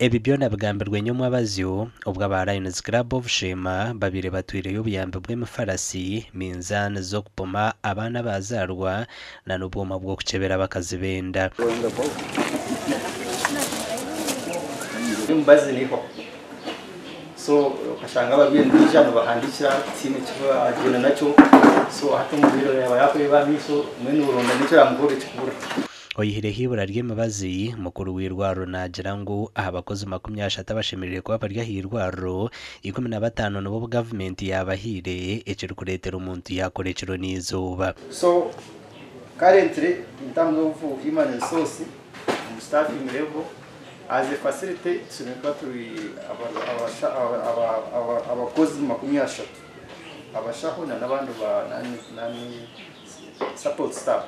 Ebi byona bigambirwe nyomwabazyo obwo aba Lions Club of Sheema babaire batwireyo obuyambi bw'emifarasi, minzaani z'okupima abaana abazaarwa na n'obwoma bw'okukyebera abakazi b'enda. Emibazi nehwaho so okashanga abarwaire nibaija nibahandiikira tihaine eki bagyenda nakyo so hati omurwaire yaaba yakureeba aha maisho mbwenu oronda n'eki oramuhurire kikubura. Oyihireho eibura ry'emibazi, mukuru w'eirwariro naagira ngu aha bakozi 30 abashemereire kuba bari aha irwariro, 15 nibo gavumenti yaabahaire ekirikureetera omuntu yaakora ekiro n'eizooba. So currently, in terms of human resource omu staffing level as a facility, tushemereire kuba turi abakozi 30, abashaho na n'abandi ba nani support staff,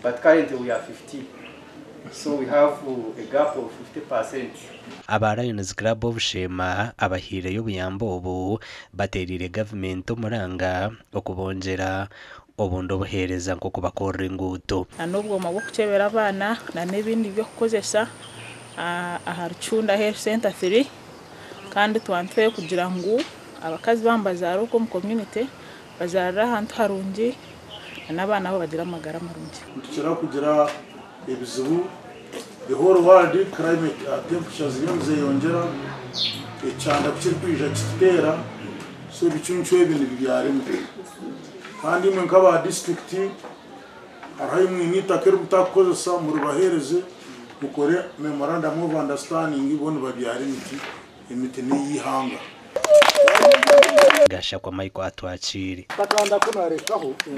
but currently we are 15, so we have a gap of 50%. Aba Lions Club of Sheema abahaireyo obuyambi obu bateereire gavumenti omuranga okubongyera obundi obuheereza nk'okubakorera enguuto. Na n'obwoma bw'okukyebera abaana na n'ebindi by'okukozesa aha Rucunda Health Center 3. Kandi twantweyo kugira ngu abakazi baaba nibazaara okwo omu community bazaarire ahantu harungi na n'abaana bo bagire amagara marungi. Nitukira kugira ebizibu, the whole world climate, temperatures ziriyo nizeyongyera, ekyanda kukirikwija kituteera, so ebicuncu ebi nibibyara emiti. Kandi imwe nk'aba district, hariho ahi mwine eitaka eri mutakukozesa, muribaheereze mukore memorandum of understanding, bo nibabyara emiti. Emiti n'ey'eihanga. Gashakwa Michael Atwakiire. Takanda ko narekaho.